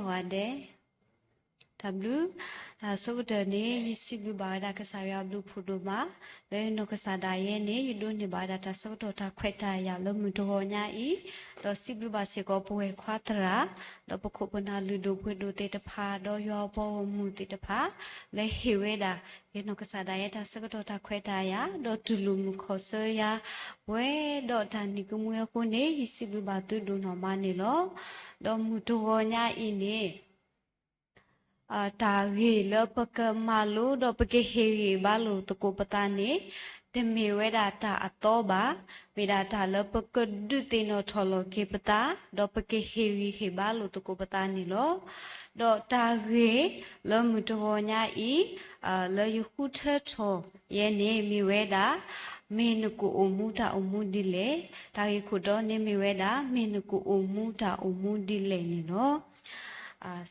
ဂီၤဒဲး, တၢ်ဘျုး, တၢ်ဆၢကတီၢ်န့ၣ် ယစံးဘျုးဘၣ်ဝဲဒၣ်ကစၢ်ယွၤအဘျုးဖးဒိၣ်မး, လၢနီၢ်ကစၢ်ဒၣ်ယဲန့ၣ် ယဒိးန့ၢ်ဘၣ်ဝဲဒၣ်တၢ်ဆၢကတီၢ်တၢ်ခွဲးတၢ်ယာ်လၢမုၢ်တဂီၤညါအံၤ, ဒီးစံးဘျုးဘၣ်စ့ၢ်ကီးပဝဲၢ်ခွါသရၣ်, ဒီးပခိၣ်ပနၢ်လုၢ်ဒိၣ်ပှ့ၤဒိၣ်သ့ၣ်တဖၣ်, ဒီးယွၤအပှၤဂီၢ်မုၢ်သ့ၣ်တဖၣ်, လၢဟ့ၣ်ဝဲဒၣ် ယနီၢ်ကစၢ်ဒၣ်ယဲတၢ်ဆၢကတီၢ်တၢ်ခွဲးတၢ်ယာ်, ဒီးတူၢ်လိာ်မုာ်ခီၣ်ဆၢယၤ, ပဝဲဒီးတၢ်နံၤကမှံအဃိန့ၣ် ယစံးဘျုးဘၣ်သုဒိၣ်နီၢ်မးန့ၣ်လီၤ. ဒီးမုၢ်တဂီၤညါအံၤန့ၣ် တၢ်ဂ့ၢ်လၢပကမၤလိဒီးပကဟ့ၣ်ဂံၢ်ဘါလိာ်သကိးပသးန့ၣ် တမ့ၢ်ဝဲဒၣ်တၢ်အသီဘၣ်, မ့ၢ်ဒၣ်တၢ်လၢပကဒုးသ့ၣ်နီၣ်ထီၣ်လီၤက့ၤပသး, ဒီးပကဟ့ၣ်ဂံၢ်ဟ့ၣ်ဘါလိာ်သကိးပသးန့ၣ်လီၤ. ဒီးတၢ်ဂ့ၢ်လၢမုၢ်တဂီၤညါအံၤ လၢယဃုထၢထီၣ်ယဲန့ၣ် မ့ၢ်ဝဲဒၣ် မ့ၢ်နကအိၣ်မူတၢ်အိၣ်မူဒ်လဲၣ်. တၢ်ဂ့ၢ်ခိၣ်တီန့ၣ်မ့ၢ်ဝဲဒၣ် မ့ၢ်နကအိၣ်မူတၢ်အိၣ်မူဒ်လဲၣ်န့ၣ်လီၤ.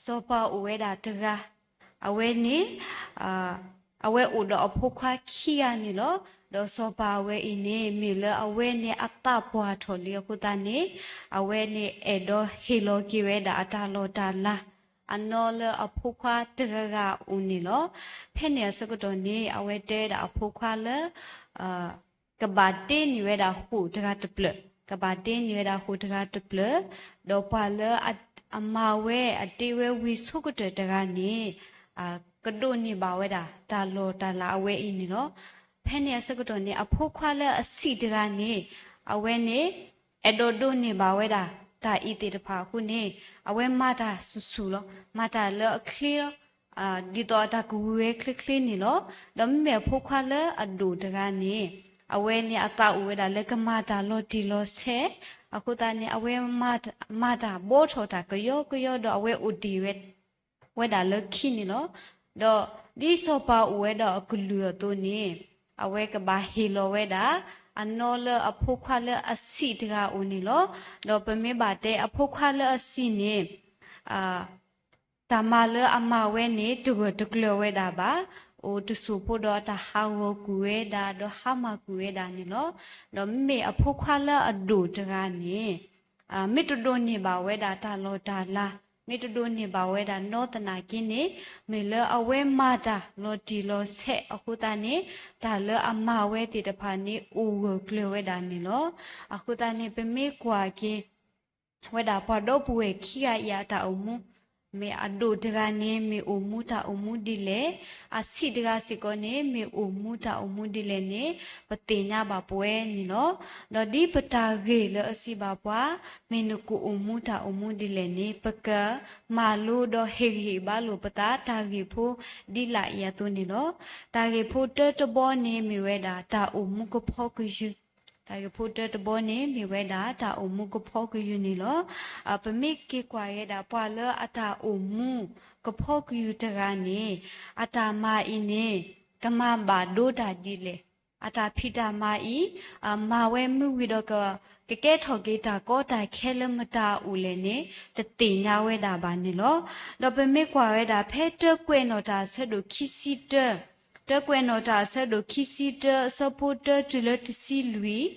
စီၤပၤအိၣ်ဝဲဒၣ်တဂၤ, အဝဲန့ၣ် အဝဲအိၣ်ဒီးအဖိခွါခံဂၤန့ၣ်လီၤ. ဒီးစီၤပၤအဝဲအံၤန့ၣ် မ့ၢ်လၢအဝဲန့ၣ်အသးပှၢ်ထီၣ်လံအဃိသတးန့ၣ် အဝဲန့ၣ်အဲၣ်ဒိးဟ့ၣ်လီၤက့ၤဝဲဒၣ်အတၢ်လီၢ်တၢ်လၤ အနီၢ်လၢအဖိခွါတဂၤဂၤအအိၣ်န့ၣ်လီၤ. ဖဲန့ၣ်အဆၢကတီၢ်န့ၣ် အဝဲတဲဝဲဒၣ်အဖိခွါလၢ ကဘၣ်တ့န့ၢ်ဝဲဒၣ်ဃိာ်တဂၤတဖျၢၣ်, ကဘၣ်တ့န့ၢ်ဝဲဒၣ်ဃိာ်တဂၤတဖျၢၣ်, ဒီးပှၤလၢအမၤဝဲ အတ့ဝဲဝံၤဆိကတၢၢ်တဂၤန့ၣ် ကဒိးန့ၢ်ဘၣ်ဝဲဒၣ်တၢ်လီၢ်တၢ်လၤအဝဲအံၤန့ၣ်လီၤ. ဖဲန့ၣ်အဆၢကတီၢ်န့ၣ် အဖိခွါလၢအဆံးတဂၤန့ၣ် အဝဲန့ၣ် အဲၣ်ဒိးဒိးန့ၢ်ဘၣ်ဝဲဒၣ်တၢ်အံၤသ့ၣ်တဖၣ်အဃိန့ၣ် အဝဲမၤတၢ်ဆူၣ်ဆူၣ်လီၤ. မၤတၢ်လၢအချ့လီၤ. ဒ်သိးအတၢ်ကဝံၤဝဲချ့ချ့န့ၣ်လီၤ. ဒီးမ့မ့ၢ်အဖိခွါလၢအဒိၣ်တဂၤန့ၣ် အဝဲန့ၣ်အသးအိၣ်ဝဲဒၣ်လၢကမၤတၢ်လီၤတံၢ်လီၤဆဲး, အဃိသတးန့ၣ် အဝဲမၤတၢ်ဘှီထီၣ်တၢ်ကယီကယီ ဒီးအဝဲအိၣ်တ့ၢ်ဝဲ ဝဲဒၣ်လၢခံန့ၣ်လီၤ. ဒီးဒ်စီၤပၤအိၣ်ဝဲဒီးအကလုၢ်အသိးန့ၣ် အဝဲကဘၣ်ဟ့ၣ်လီၤဝဲဒၣ် အနီၢ်လၢအဖိခွါလၢအဆံးတဂၤအအိၣ်န့ၣ်လီၤ. ဒီးပမ့ၢ်ဘၣ်တဲအဖိခွါလၢအဆံးန့ၣ် တၢ်မၤလၢအမၤဝဲန့ၣ် တဂၢၢ်တကျၢၤဝဲဒၣ်ဘၣ်. အိၣ်တစိၢ်ဖိဒီးအတၢ်ဟးဂီၤကွံာ်ဝဲဒၣ် ဒီးဟါမၢ်ကွံာ်ဝဲဒၣ်န့ၣ်လီၤ. ဒီးမ့မ့ၢ်အဖိခွါလၢအဒိၣ်တဂၤန့ၣ် မ့ၢ်တဒိးန့ၢ်ဘၣ်ဝဲဒၣ်တၢ်လီၢ်တၢ်လၤ, မ့ၢ်တဒိးန့ၢ်ဘၣ်ဝဲဒၣ်နီၢ်သနာ်က့န့ၣ် မ့ၢ်လၢအဝဲမၤတၢ်လီၤတံၢ်လီၤဆဲးအဃိသတးန့ၣ် တၢ်လၢအမၤဝဲသ့ၣ်တဖၣ်န့ၣ် အိၣ်ဂၢၢ်ကျၢၤဝဲဒၣ်န့ၣ်လီၤ. အဃိသတးန့ၣ် ပမ့ၢ်ကွၢ်က့ၤ ဝဲဒၣ်ပှၤဒီပုၢ်ဝဲၢ်ခံဂၤအံၤအတၢ်အိၣ်မူ, မ့ၢ်အဒိၣ်တဂၤန့ၣ် မ့ၢ်အိၣ်မူတၢ်အိၣ်မူဒ်လဲၣ်, အဆံးတဂၤစ့ၢ်ကီးန့ၣ် မ့ၢ်အိၣ်မူတၢ်အိၣ်မူဒ်လဲၣ်န့ၣ် ပသ့ၣ်ညါဘၣ်ပဝဲန့ၣ်လီၤ. ဒီးဒ်ပတၢ်ဂ့ၢ်လၢအစံးဘၣ်ပှၤ မ့ၢ်နကအိၣ်မူတၢ်အိၣ်မူဒ်လဲၣ်န့ၣ် ပကမၤလိဒီးဟ့ၣ်ဂံၢ်ဟ့ၣ်ဘါလိာ်ပသး တၢ်ဂ့ၢ်ဖိဒ်လာ်အံၤအသိးန့ၣ်လီၤ. တၢ်ဂ့ၢ်ဖိတၢတဘီန့ၣ် မ့ၢ်ဝဲဒၣ်တၢ်အိၣ်မူကဖီကယုၢ် တၢ်ဂ့ၢ်ဖိတၢတဘီန့ၣ် မ့ၢ်ဝဲဒၣ်တၢ်အိၣ်မူကဖီကယုၢ်န့ၣ်လီၤ. ပမ့ၢ်က့ၤကွၢ်ဝဲဒၣ်ပှၤလၢအတၢ်အိၣ်မူကဖီကယုၢ်တဂၤန့ၣ် အတၢ်မၤအံၤန့ၣ် ကမၤဘၣ်ဒိတၢ်ဒ်လဲၣ်, အတၢ်ဖံးတၢ်မၤအံၤ မၤဝဲမ့ၢ်ဝံၤဒီး ကကဲထီၣ်က့ၤတၢ်ကီတၢ်ခဲလၢမတၤအအိၣ်လဲၣ်န့ၣ် တသ့ၣ်ညါဝဲဒၣ်ဘၣ်န့ၣ်လီၤ. ဒီးပမ့ၢ်ကွၢ်ဝဲဒၣ်ဖဲတၢကွဲးနီၣ်တၢ်အဆၢဒိၣ်ခံဆံတၢ တၢကွဲးနီၣ်တၢ်အဆၢဒိၣ်ခံဆံတၢ အဆၢဖိတၢတုၤလၢတဆံလွံၢ်,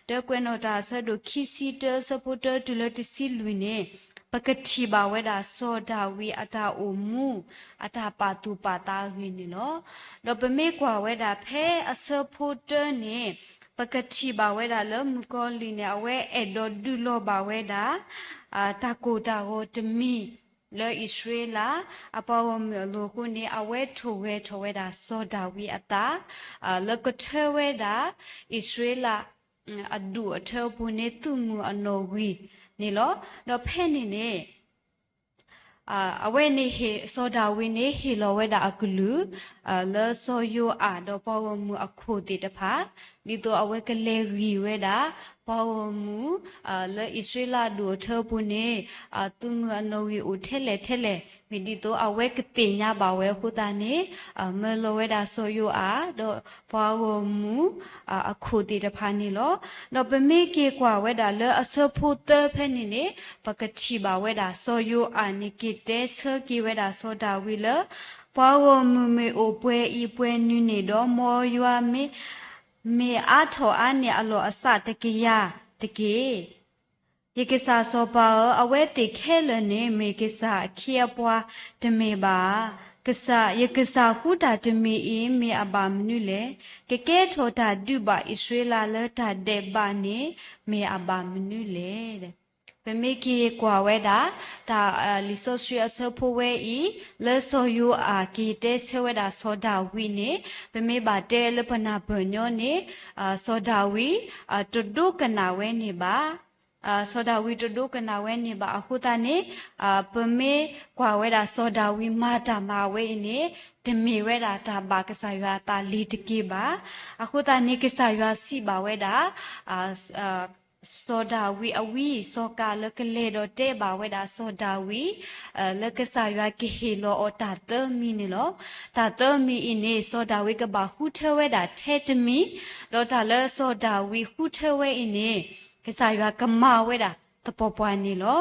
တၢကွဲးနီၣ်တၢ်အဆၢဒိၣ်ခံဆံတၢ အဆၢဖိတၢတုၤလၢတဆံလွံၢ်န့ၣ် ပကထံၣ်ဘၣ်ဝဲဒၣ်စီၤဒၤဝံးအတၢ်အိၣ်မူ အတၢ်ပာ်သူၣ်ပာ်သးအဂ့ၢ်န့ၣ်လီၤ. ဒီးပမ့ၢ်ကွၢ်ဝဲဒၣ်ဖဲအဆၢဖိတၢန့ၣ် ပကထံၣ်ဘၣ်ဝဲဒၣ်လၢမုၣ်ကီၤလံၢ်န့ၣ် အဝဲအဲၣ်ဒိးဒုးလီၤဘၣ်ဝဲဒၣ် တၢ်ကိၢ်တၢ်ဂီၤတမံၤ လၢအံၣ်စရ့လး အပှၤဂီၢ်မုၢ်အလိၤအဃိန့ၣ် အဝဲထိၣ်ဂဲၤထီၣ်ဝဲဒၣ်စီၤဒၤဝံးအသး လၢကထၢဝဲဒၣ် အံၣ်စရ့လး အဒူၣ်အထၢပူၤန့ၣ် သုးမုၢ်အနီၣ်ဂံၢ်န့ၣ်လီၤ. ဒီးဖဲန့ၣ်န့ၣ် အဝဲန့ၣ် စီၤဒၤဝံးန့ၣ် ဟ့ၣ်လီၤဝဲဒၣ်အကလုၢ် လၢစီၤယိၤအၤဒီးပှၤဂီၢ်မုၢ်အခိၣ်သ့ၣ်တဖၣ် ဒ်သိးအဝဲကလဲၤဂံၢ်ဝဲဒၣ် ပှၤဂီၢ်မုၢ် လၢအံၣ်စရ့လးအဒူၣ်အထၢပူၤန့ၣ် သုးမုၢ်အနီၣ်ဂံၢ်အိၣ်ထဲလဲၣ်ထဲလဲၣ် မ့ၢ်ဒ်သိးအဝဲကသ့ၣ်ညါဘၣ်ဝဲအဃိသတးန့ၣ် မၢလီၤဝဲဒၣ်စီၤယိၤအၤ ဒီးပှၤဂီၢ်မုၢ် အခိၣ်သ့ၣ်တဖၣ်န့ၣ်လီၤ. ဒီးပမ့ၢ်က့ၤကွၢ်ဝဲဒၣ်လၢအဆၢဖိသၢဖဲန့ၣ်န့ၣ် ပကထံၣ်ဘၣ်ဝဲဒၣ်စီၤယိၤအၤန့ၣ် က့ၤတဲဆၢက့ၤဝဲဒၣ်စီၤဒၤဝံးလၢ ပှၤဂီၢ်မုၢ်မ့ၢ်အိၣ်ပှဲၤအံၤပှဲၤနုၤန့ၣ်ဒီး မ်ယွၤမ့ၢ် မ့ၢ်အါထီၣ်အါန့ၢ်အလီၢ်အစးတကယၤတက့ၢ်. ယကစၢ်စီၤပၤဧၢ, အဝဲသ့ၣ်ခဲလၢာ်န့ၣ် မ့ၢ်ကစၢ်အခ့အပှၤတမ့ၢ်ဘၣ်ဧါ. ကစၢ်, ယကစၢ်ဃုတၢ်တမံၤအံၤ မ့ၢ်အဘၣ်မနုၤလဲၣ်. ကကဲထီၣ်တၢ်ဒုးဘၣ်အံၣ်စရ့လးလၢတၢ်ဒဲးဘးန့ၣ် မ့ၢ်အဘၣ်မနုၤလဲၣ်. ပမ့ၢ်က့ၤကွၢ်ဝဲဒၣ် တၢ်, လံာ်စီဆှံအဆၢဖိဝဲအံၤ လၢစီၤယိၤအၤက့ၤတဲဆၢဝဲဒၣ်စီၤဒၤဝံးန့ၣ် ပမ့ၢ်ဘၣ်တဲလၢပနၢ်ပၢၢ်ညီန့ၣ် စီၤဒၤဝံး တဒိကနၣ်ဝဲန့ၣ်ဘၣ်. စီၤဒၤဝံးတဒိကနၣ်ဝဲန့ၣ်ဘၣ်. အဃိသတးန့ၣ် ပမ့ၢ်ကွၢ်ဝဲဒၣ်စီၤဒၤဝံးမၤတၢ်မၤဝဲအံၤန့ၣ် တမ့ၢ်ဝဲဒၣ်တၢ်ဘၣ်ကစၢ်ယွၤအသးလၢၤတက့ၢ်ဘၣ်. အဃိသတးန့ၣ် ကစၢ်ယွၤစံးဘၣ်ဝဲဒၣ် စီၤဒၤဝံးအဝံ စီၤကၤလၢကလဲၤဒီးတဲဘၣ်ဝဲဒၣ်စီၤဒၤဝံး လၢကစၢ်ယွၤကဟ့ၣ်လီၤအီၤတၢ်သၢမံၤန့ၣ်လီၤ. တၢ်သၢမံၤအံၤန့ၣ် စီၤဒၤဝံးကဘၣ်ဃုထၢဝဲဒၣ်ထဲတမံၤ, ဒီးတၢ်လၢစီၤဒၤဝံးဃုထၢဝဲအံၤန့ၣ် ကစၢ်ယွၤကမၤဝဲဒၣ်သပှၢ်ပှၢ်န့ၣ်လီၤ.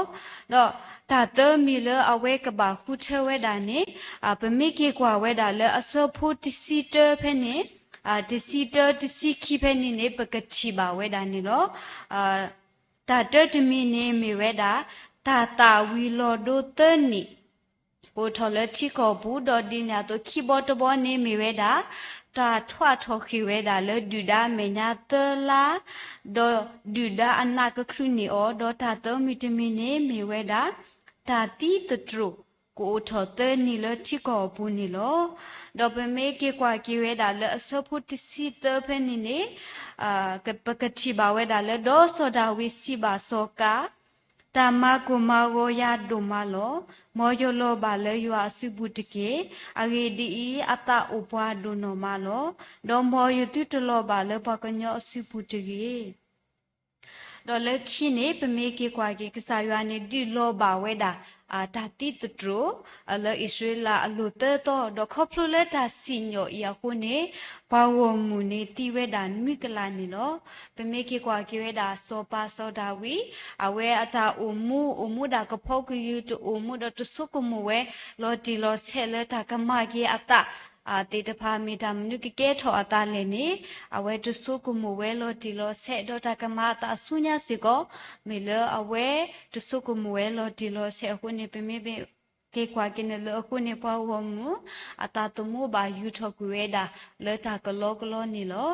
ဒီးတၢ်သၢမံၤလၢအဝဲကဘၣ်ဃုထၢဝဲဒၣ်န့ၣ် ပမ့ၢ်က့ၤကွၢ်ဝဲဒၣ်လၢအဆၢဖိတဆံတၢဖဲန့ၣ် တဆံတၢတဆံခံဖဲန့ၣ်န့ၣ် ပကထံၣ်ဘၣ်ဝဲဒၣ်န့ၣ်လီၤ. တၢ်တၢတမံၤန့ၣ်မ့ၢ်ဝဲဒၣ် တၢ်သၣ်ဝံၤလီၤဒိသၢနံၣ် ကအိၣ်ထီၣ်လၢထံကီၢ်ပူၤ, ဒီးဒ်န့ၣ်အသိးခံဘီတဘီန့ၣ်မ့ၢ်ဝဲဒၣ် တၢ်ထွးထီၣ်ဃ့ၢ်ဝဲဒၣ်လၢဒုၣ်ဒါအမဲာ်ညါသၢလါ, ဒီးဒုၣ်ဒါအနးကချုးန့ၢ်အီၤ, ဒီးတၢ်သၢမံၤတမံၤန့ၣ်မ့ၢ်ဝဲဒၣ် တၢ်သံသတြိာ် ကအိၣ်ထီၣ်သၢနံၣ်လၢထံကီၢ်အပူၤန့ၣ်လီၤ. ဒီးပမ့ၢ်က့ၤကွၢ်က့ၤဝဲဒၣ်လၢအဆၢဖိတဆံသၢဖဲန့ၣ်န့ၣ် ပကထံၣ်ဘၣ်ဝဲဒၣ်လၢ ဒီးစီၤဒၤဝံးစံးဘၣ်စီၤကၤ တၢ်မၤကိၢ်မၤဂီၤယၤဒိၣ်မးလီၤ. မ်ယလီၤဘၣ်လၢယွၤအစုပူၤတက့ၢ်. အဂ့ၢ်ဒ်အံၤ, အသးအိၣ်ပှၤဒိၣ်နီၢ်မးလီၤ. ဒီးမ်ယသုတလီၤဘၣ်လၢပှၤကညီအစုပူၤတဂ့ၤ. ဒီးလၢခံန့ၣ် ပမ့ၢ်က့ၤကွၢ်က့ၤ ကစၢ်ယွၤန့ၣ်ဒုးလီၤဘၣ်ဝဲဒၣ် တၢ်သံသတြိာ် လၢအံၣ်စရ့လးအလိၤသၢသီ, ဒီးခီဖျိလၢတၢ်စံၣ်ညီၣ်အံၤအဃိန့ၣ် ပှၤဂီၢ်မုၢ်န့ၣ်သံဝဲဒၣ်နွံကလးန့ၣ်လီၤ. ပမ့ၢ်က့ၤကွၢ်က့ၤဝဲဒၣ်စီၤပၤစီၤဒၤဝံး အဝဲအတၢ်အိၣ်မူ အိၣ်မူဒၣ်ကဖီကယုၢ်တအိၣ်မူ ဒီးတဆိကမိၣ်ဝဲလီၤတံၢ်လီၤဆဲးလၢတၢ်ကမၤက့ၤအသး သ့ၣ်တဖၣ်မ့ၢ်တၢ်မနုၤကကဲထီၣ်အသးလဲၣ်န့ၣ် အဝဲတဆိကမိၣ်ဝဲလီၤတံၢ်လီၤဆဲး ဒီးတၢ်ကမၤအသးဆူညါစ့ၢ်ကီး မ့ၢ်လၢအဝဲတဆိကမိၣ်ဝဲလီၤတံၢ်လီၤဆဲးအဃိန့ၣ် ပမ့ၢ်က့ၤကွၢ်က့ၤန့ၣ်လၢအဃိန့ၣ် ပှၤဂီၢ်မုၢ် အသးသမူဘၣ်ယူၤထီၣ်ကွံာ်ဝဲဒၣ် လၢတၢ်ကလီကလီန့ၣ်လီၤ.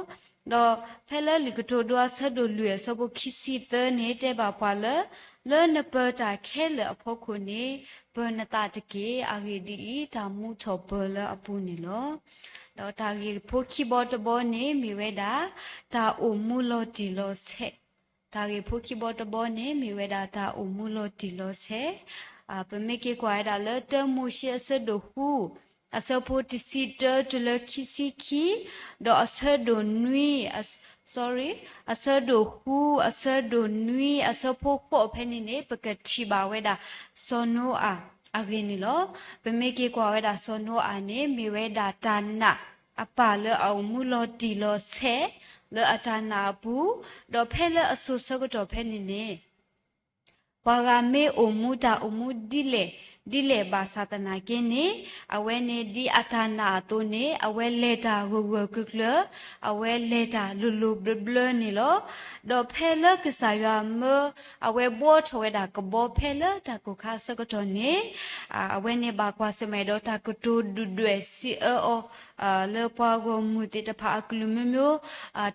ဒီးဖဲလၢလံာ်ကတိၤဒိအဆၢဒိၣ်လွံၢ်အဆၢဖိခံဆံသၢန့ၣ် တဲဘၣ်ပှၤလၢ လၢနပၢၤတၢ်ခဲလၢာ်အဖီခိၣ်န့ၣ် ပၢၤနသးတက့ၢ်. အဂ့ၢ်ဒ်အံၤ, တၢ်မူထီၣ်ပၢၤလၢအပူၤန့ၣ်လီၤ. ဒီးတၢ်ဂ့ၢ်ဖိခံဘီတဘီန့ၣ်မ့ၢ်ဝဲဒၣ် တၢ်အိၣ်မူလီၤတံၢ်လီၤဆဲး. တၢ်ဂ့ၢ်ဖိခံဘီတဘီန့ၣ်မ့ၢ်ဝဲဒၣ်တၢ်အိၣ်မူလီၤတံၢ်လီၤဆဲး. ပမ့ၢ်က့ၤကွၢ်ဝဲဒၣ်လၢတၢမိၤၡ့အဆၢဒိၣ်ဃု အဆၢဖိတဆံတၢတုၤလၢခံဆံခံ, ဒီးအဆၢဒိၣ်နွံ sorry အဆၢဒိၣ်ဃု အဆၢဒိၣ်နွံ အဆၢဖိဃိးဖဲန့ၣ်န့ၣ် ပကထံၣ်ဘၣ်ဝဲဒၣ် စီၤနိအၤအဂ့ၢ်န့ၣ်လီၤ. ပမ့ၢ်က့ၤကွၢ်ဝဲဒၣ်စီၤနိအၤန့ၣ် မ့ၢ်ဝဲဒၣ်တၢ်နာ်အပၢ်လၢအအိၣ်မူလီၤတံၢ်လီၤဆဲး လၢအတၢ်နာ်အပူၤ, ဒီးဖဲလၢအစိၤဆၢကတီၢ်ဖဲန့ၣ်န့ၣ် ပှၤဂၤမ့ၢ်အိၣ်မူတၢ်အိၣ်မူဒ်လဲၣ်ဒ်လဲၣ်ဘၣ်ဆၣ်သနာ်က့န့ၣ် အဝဲန့ၣ်ဒ်အတၢ်နာ်အသိးန့ၣ် အဝဲလဲၤတၢ်ဂၢၢ်ဂၢၢ်ကျၢၤကျၢၤ, အဝဲလဲၤတၢ်လိၤလိၤဘျၢဘျၢန့ၣ်လီၤ. ဒီးဖဲလၢကစၢ်ယွၤမၢ အဝဲဘှီထီၣ်ဝဲဒၣ်ကဘီဖဲလၢတၢ်ကိၢ်ခါအဆၢကတီၢ်န့ၣ် အဝဲန့ၣ်ဘၣ်ကွၢ်ဆၢၣ်မဲာ်ဒီးတၢ်ကတိၤဒုၣ်ဒွဲၣ်စံးအၢအီၤ လၢပှၤဂီၢ်မုၢ်သ့ၣ်တဖၣ်အကလုာ်မ့ၢ်မ့ၢ်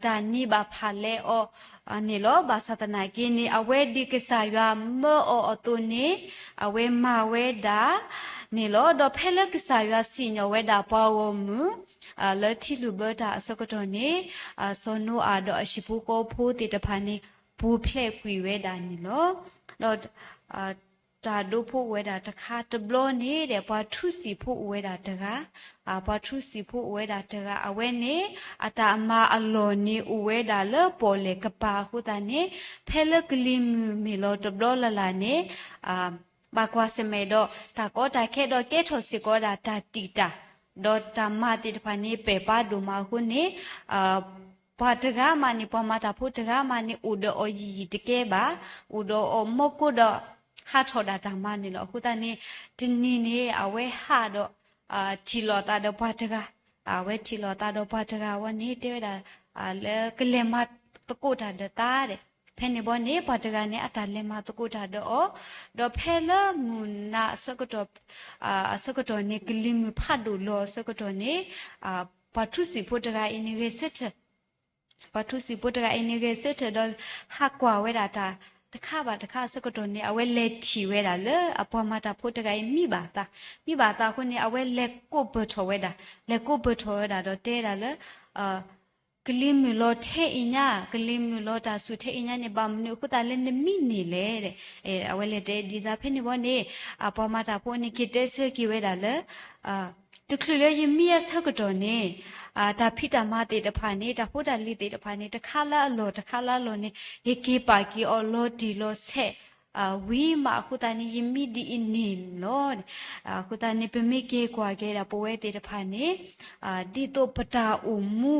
တၢ်နံၤဘၣ်ဖးလဲအီၤန့ၣ်လီၤ. ဘၣ်ဆၣ်သနာ်က့န့ၣ် အဝဲဒ်ကစၢ်ယွၤမၢအီၤအသိးန့ၣ် အဝဲမၤဝဲဒၣ်န့ၣ်လီၤ. ဒီးဖဲလၢကစၢ်ယွၤစံၣ်ညီၣ်ဝဲဒၣ်ပှၤဂီၢ်မုၢ် လၢထံလုၢ်ဘၢတၢ်အဆၢကတီၢ်န့ၣ် စီၤနိအၤဒီးအဟံၣ်ဖိဃီဖိသ့ၣ်တဖၣ်န့ၣ် ပူၤဖျဲးကွံာ်ဝဲဒၣ်န့ၣ်လီၤ. ဒီး တၢ်ဒိဖိအိၣ်ဝဲဒၣ်တခါတဘျီန့ၣ်ဒီး ပှၤထူစံာ်ဖိအိၣ်ဝဲဒၣ်တဂၤ, ပှၤထူစံာ်ဖိအိၣ်ဝဲဒၣ်တဂၤ အဝဲန့ၣ် အတၢ်မၤအလီၢ်န့ၣ်အိၣ်ဝဲဒၣ်လၢပီၣ်လဲၣ်ကပၤအဃိသတးန့ၣ် ဖဲလၢကလံၤမုၢ်မ့ၢ်လီၤတဘျီလၢ်လၢ်န့ၣ် ဘၣ်ကွၢ်ဆၢၣ်မဲာ်ဒီး တၢ်ကီတၢ်ခဲဒီးကဲထီၣ်စ့ၢ်ကီးဝဲဒၣ်တၢ်တံာ်တာ် ဒီးတၢ်မၤသ့ၣ်တဖၣ်န့ၣ် ပဲာ်ပါဒိၣ်မးအဃိန့ၣ် ပှၤတဂၤမးန့ၣ် ပှၤမၤတၢ်ဖိတဂၤမးန့ၣ် အိၣ်ဒီးအီၤယံာ်ယံာ်တကဲဘၣ်, အိၣ်ဒီးအီၤမီၢ်ကိၢ်ဒီး ဟးထီၣ်ဒၣ်တၢ်မၤန့ၣ်လီၤ. အဃိသတးန့ၣ် တနံၤန့ၣ် အဝဲဟးဒီး ထံၣ်လိာ်သးဒီးပှၤတဂၤ, အဝဲထံၣ်လိာ်သးဒီးပှၤတဂၤဝဲန့ၣ် တဲဝဲဒၣ် လၢကလဲၤမၤသကိးတၢ်ဒီးသးဒီး ဖဲန့ၣ်ဘီန့ၣ် ပှၤတဂၤန့ၣ် အတၢ်လဲၤမၤသကိးတၢ်ဒီးအီၤ, ဒီးဖဲလၢမုၢ်နၤအဆၢကတီၢ် အဆၢကတီၢ်န့ၣ် ကလံၤမုၢ်ဖးဒိၣ်လီၤအဆၢကတီၢ်န့ၣ် ပှၤထူစံာ်ဖိတဂၤအံၤန့ၣ်ဂဲၤဆၢထၢၣ် ပှၤထူစံာ်ဖိတဂၤအံၤန့ၣ်ဂဲၤဆၢထၢၣ်ဒီး ဟးကွၢ်ဝဲဒၣ်တၢ်တခါဘၣ်တခါအဆၢကတီၢ်န့ၣ် အဝဲလဲၤထံၣ်ဝဲဒၣ်လၢအပှၤမၤတၢ်ဖိတဂၤအံၤမံဘၣ်အသး, မံဘၣ်အသးအဃိန့ၣ် အဝဲလဲၤကိးပၢၢ်ထီၣ်ဝဲဒၣ်, လဲၤကိးပၢၢ်ထီၣ်ဝဲဒၣ်ဒီးတဲဒၣ်လၢ ကလံၤမုၢ်လီၤထဲအံၤညါ, ကလံၤမုၢ်လီၤတၢ်ဆူၣ်ထဲအံၤညါန့ၣ် ဘၣ်မနုၤအဃိသတးလၢနမံန့ၣ်လဲၣ်. အဝဲလဲၤတဲဒ်သိးဖဲန့ၣ်ဘီန့ၣ် ပှၤမၤတၢ်ဖိန့ၣ်က့ၤတဲဆၢက့ၤဝဲဒၣ်လၢ တချုးလၢယမံအဆၢကတီၢ်န့ၣ် တၢ်ဖံးတၢ်မၤသ့ၣ်တဖၣ်န့ၣ် တၢ်ဖိတၢ်လံၤသ့ၣ်တဖၣ်န့ၣ် တခါလၢအလီၢ်တခါလၢအလီၢ်န့ၣ် ယက့ၤပာ်က့ၤအီၤလီၤတံၢ်လီၤဆဲး ဝံၤမးအဃိသတးန့ၣ် ယမံဒ်အံၤန့ၣ်လီၤ. အဃိသတးန့ၣ် ပမ့ၢ်က့ၤကွၢ်က့ၤဒၣ်ပဝဲသ့ၣ်တဖၣ်န့ၣ် ဒ်သိးပတၢ်အိၣ်မူ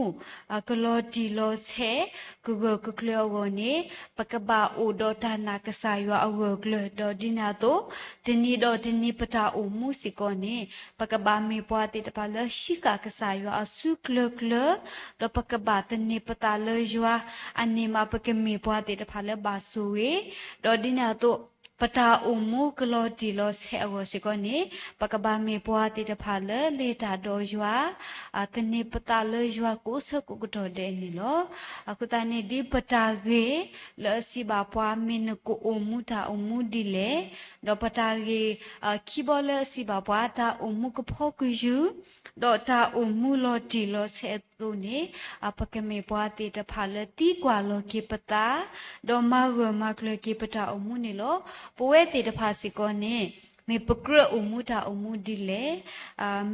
ကလီၤတံၢ်လီၤဆဲး ကဂၢၢ်ကကျၢၤအဂီၢ်န့ၣ် ပကဘၣ်အိၣ်ဒီးတၢ်နာ်ကစၢ်ယွၤအဂၢၢ်ကျၢၤ ဒီးဒ်န့ၣ်အသိး တနံၤဒီးတနံၤပတၢ်အိၣ်မူစ့ၢ်ကီးန့ၣ် ပကဘၣ်မ့ၢ်ပှၤသ့ၣ်တဖၣ်လၢဟံးဃာ်ကစၢ်ယွၤအစုကျၢၤကျၢၤ, ဒီးပကဘၣ်သန့ၤပသးလၢယွၤ, အန့ၣ်မးပကမ့ၢ်ပှၤသ့ၣ်တဖၣ်လၢဘၣ်ဆိၣ်ဂ့ၤ, ဒီးဒ်န့ၣ်အသိး ပတၢ်အိၣ်မူကလီၤတံၢ်လီၤဆဲးအဂီၢ်စ့ၢ်ကီးန့ၣ် ပကဘၣ်မ့ၢ်ပှၤသ့ၣ်တဖၣ်လၢလဲၤတၢ်ဒီးယွၤ, သန့ၤပသးလၢယွၤကိးဆၢကိးကတီၢ်ဒဲးန့ၣ်လီၤ. အဃိသတးန့ၣ် ဒ်ပတၢ်ဂ့ၢ်လၢအစံးဘၣ်ပှၤ မ့ၢ်နကအိၣ်မူတၢ်အိၣ်မူဒ်လဲၣ်, ဒီးပတၢ်ဂ့ၢ်ခံဘီလၢအစံးဘၣ်ပှၤ တၢ်အိၣ်မူကဖီကယူၤ ဒီးတၢ်အိၣ်မူလီၤတံၢ်လီၤဆဲးအသိးန့ၣ် ပကမ့ၢ်ပှၤသ့ၣ်တဖၣ်လၢသံကွၢ်လီၤက့ၤပသး, ဒီးမၤဂၢၢ်မၤကျၢၤက့ၤပတၢ်အိၣ်မူန့ၣ်လီၤ. ပဝဲသ့ၣ်တဖၣ်စ့ၢ်ကီးန့ၣ် မ့ၢ်ပကြၢးအိၣ်မူတၢ်အိၣ်မူဒ်လဲၣ်,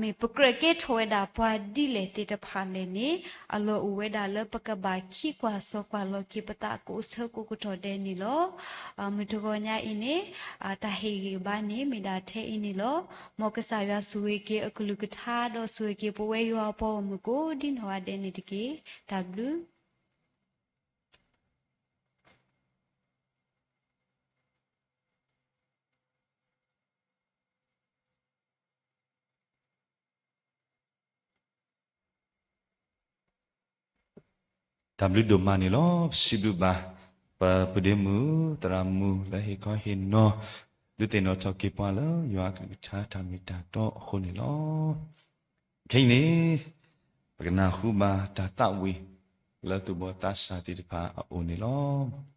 မ့ၢ်ပကြၢးကဲထီၣ်ဝဲဒၣ်ပှၤဒ်လဲၣ်သ့ၣ်တဖၣ်လဲၣ်န့ၣ် အလီၢ်အိၣ်ဝဲဒၣ်လၢပကဘၣ်ခံကွၢ်စီၤကွၢ်လီၤက့ၤပသးကိးဆၢကိးကတီၢ်ဒဲးန့ၣ်လီၤ. မုၢ်တဂီၤညါအံၤန့ၣ် တၢ်ဟ့ၣ်ဂံၢ်ဘါန့ၣ် မ့ၢ်ဒၣ်ထဲအံၤန့ၣ်လီၤ. မ်ကစၢ်ယွၤဆိၣ်ဂ့ၤက့ၤအကလုၢ်ကထါ ဒီးဆိၣ်ဂ့ၤက့ၤပဝဲယွၤအပှၤဂီၢ်မုၢ်ကိးဒ်နီၢ်ဂၤဒဲးန့ၣ်တက့ၢ်. တၢ်ဘျုး တၢ်ဘျုးဒိၣ်မးန့ၣ်လီၤ. ပစံးဘျုးဘၣ် ပပုၢ်ဒ့မုၣ် သရၣ်မုၣ်လၢဟ့ၣ်ခီဟ့ၣ်နီၤ ဒုးသ့ၣ်နီၣ်ထီၣ်က့ၤပှၤလၢယွၤအကလုၢ်ကထါတၢ်မ့ၢ်တၢ်တီအဃိန့ၣ်လီၤ. ခဲအံၤန့ၣ် ပကနၢ်ဟူဘၣ်တၢ်သးဝံၣ်လၢသူၣ်ဘီၣ်သးစၢ်သ့ၣ်တဖၣ်အအိၣ်န့ၣ်လီၤ.